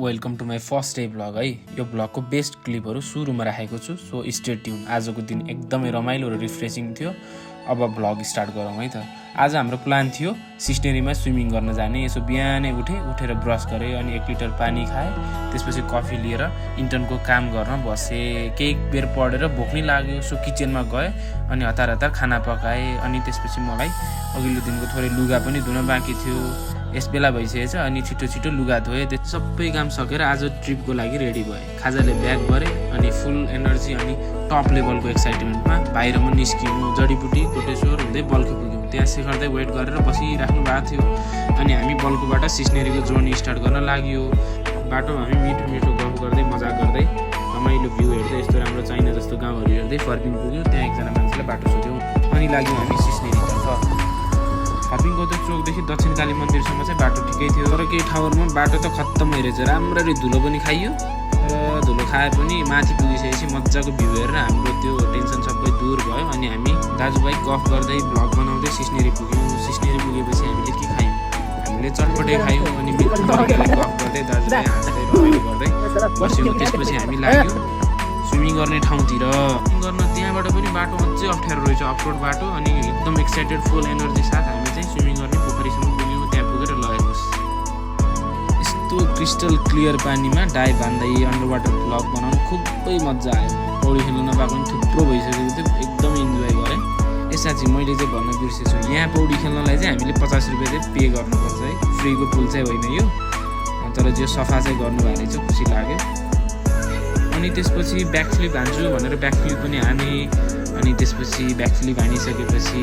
Welcome to my first day blog है। यो ब्लगको best क्लिपहरू सुरुमा राखेको छु, सो स्टे ट्युन। आजको दिन एकदमै रमाइलो र रिफ्रेसिङ थियो। अब ब्लग स्टार्ट गरौँ है त। आज हाम्रो प्लान थियो सिस्नेरीमा स्विमिङ गर्न जाने। यसो बिहानै उठेर ब्रस गरेँ, अनि 1 लिटर पानी खाएँ। त्यसपछि कफी लिएर इन्टर्नको काम गर्न बसेँ। केही बेर पढेर भोक नै लाग्यो, सो किचनमा गएँ अनि हतार खाना पकाएँ। अनि त्यसपछि मलाई अघिल्लो दिनको थोरै लुगा पनि धुन बाँकी थियो। यस बेला भइसकेछ, अनि छिटो लुगा धोएँ। त्यो सबै काम सकेर आज ट्रिपको लागि रेडी भएँ। खाजाले ब्याग गरेँ अनि फुल एनर्जी अनि टप लेभलको एक्साइटमेन्टमा बाहिरमा निस्किनु। जडीबुटी कोटेश्वर हुँदै बल्कु पुग्यौँ। त्यहाँ शेखरदै वेट गरेर बसिराख्नु भएको थियो। अनि हामी बल्कुबाट सिस्नेरीको जोर्नी स्टार्ट गर्न लाग्यो। बाटोमा हामी मिठो गफ गर्दै मजाक गर्दै रमाइलो भ्यू हेर्दै यस्तो राम्रो चाइना जस्तो गाउँहरू हेर्दै फर्किङ पुग्यौँ। त्यहाँ एकजना मान्छेलाई बाटो सोध्यौँ अनि लाग्यौँ हामी सिस्नेरीतर्फ। हर्पिङको त्यो चोकदेखि दक्षिण काली मन्दिरसम्म चाहिँ बाटो ठिकै थियो, तर केही ठाउँहरूमा बाटो त खत्तम रहेछ। राम्ररी धुलो पनि खाइयो र धुलो खाए पनि माथि पुगिसकेपछि मजाको भ्यू हेरेर हाम्रो त्यो टेन्सन सबै दूर भयो। अनि हामी दाजुभाइ गफ गर्दै भ्लग बनाउँदै सिस्नेरी पुग्यौँ। सिस्नेरी पुगेपछि हामीले के खायौँ? हामीले चटपटे खायौँ अनि मिठो तरिकाले गफ गर्दै दाजुभाइ हाँस्दै रमाइलो गर्दै बस्यौँ। त्यसपछि हामी लाग्यौँ स्विमिङ गर्ने ठाउँतिर। स्विमिङ गर्न त्यहाँबाट पनि बाटो अझै अप्ठ्यारो रहेछ, अफरोड बाटो। अनि एकदम एक्साइटेड फुल एनर्जी साथ हामी चाहिँ स्विमिङ गर्ने पोखरीसम्म पुग्यौँ। त्यहाँ पुगेर लगेकोस् यस्तो क्रिस्टल क्लियर पानीमा डाइभ हान्दै अन्डर वाटर ब्लग बनाउनु खुबै मजा आयो। पौडी खेल्नु नपाएको पनि थुप्रो भइसकेको थियो, एकदम इन्जोय गरेँ। साँच्ची मैले चाहिँ भन्न बिर्सेछु, यहाँ पौडी खेल्नलाई चाहिँ हामीले 50 रुपियाँ चाहिँ पे गर्नुपर्छ है। फ्रीको पुल चाहिँ होइन यो, तर जो सफा चाहिँ गर्नुभएको रहेछ, खुसी लाग्यो। अनि त्यसपछि ब्याकफ्लिप हान्छु भनेर ब्याकफ्लिप पनि हाने। अनि त्यसपछि ब्याकफ्लिप हानिसकेपछि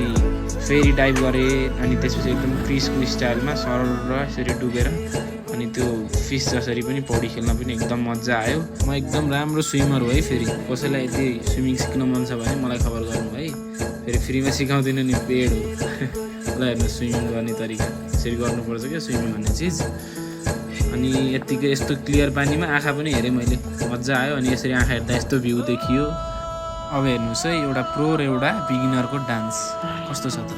फेरि डाइभ गरेँ। अनि त्यसपछि एकदम क्रिसको स्टाइलमा सरल र यसरी डुबेर अनि त्यो फिस जसरी पनि पौडी खेल्न पनि एकदम मजा आयो। म एकदम राम्रो स्विमर हो है। फेरि कसैलाई यदि स्विमिङ सिक्न मन छ भने मलाई खबर गर्नु है। फेरि फ्रीमा सिकाउँदिनँ नि, पेड हो। ल हेर्नु स्विमिङ गर्ने तरिका यसरी गर्नुपर्छ क्या स्विमिङ भन्ने चिज। अनि यत्तिकै यस्तो क्लियर पानीमा आँखा पनि हेरेँ मैले, मजा आयो। अनि यसरी आँखा हेर्दा यस्तो भ्यू देखियो। अब हेर्नुहोस् है, एउटा प्रो र एउटा बिगिनरको डान्स कस्तो छ त।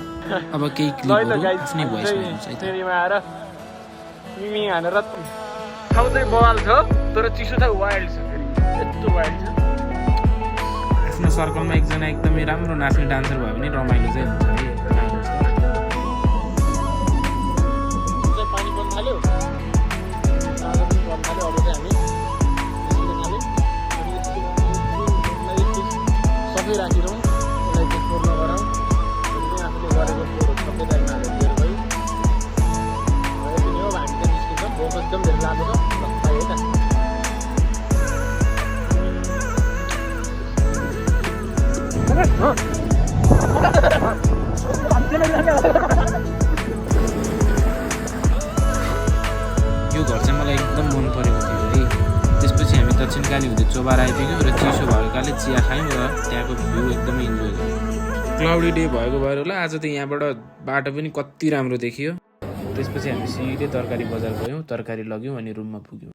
अब केही क्लिपहरू आफ्नै भोइसमा हेर्नुहोस् है त। स्विमिङ हानेर ठाउँ चाहिँ बवाल छ, तर चिसो चाहिँ वाइल्ड छ। फेरि यस्तो वाइल्ड छ। आफ्नो सर्कलमा एकजना एकदमै राम्रो नाच्ने डान्सर भयो भने रमाइलो चाहिँ हुन्छ है। पानी बन्द थाल्यो, अब चाहिँ हामी सबै राखिरहँ, यसलाई चाहिँ फोहोर नगरौँ। आफूले गरेको फोहोर सबै राख्न हालेर भयो। पनि हो हामी चाहिँ निस्किन्छौँ। भोक एकदम धेरै लागेको छ, है त। यो घर चाहिँ मलाई एकदम मन परेको थियो है। त्यसपछि हामी दक्षिण काली हुँदै चोबार आइपुग्यौँ र चिसो भएकाले चिया खायौँ र त्यहाँको भ्यू एकदमै इन्जोय गऱ्यौँ। क्लाउडी डे भएको भएर होला आज त यहाँबाट बाटो पनि कति राम्रो देखियो। त्यसपछि हामी सिधै तरकारी बजार गयौँ, तरकारी लग्यौँ अनि रुममा पुग्यौँ।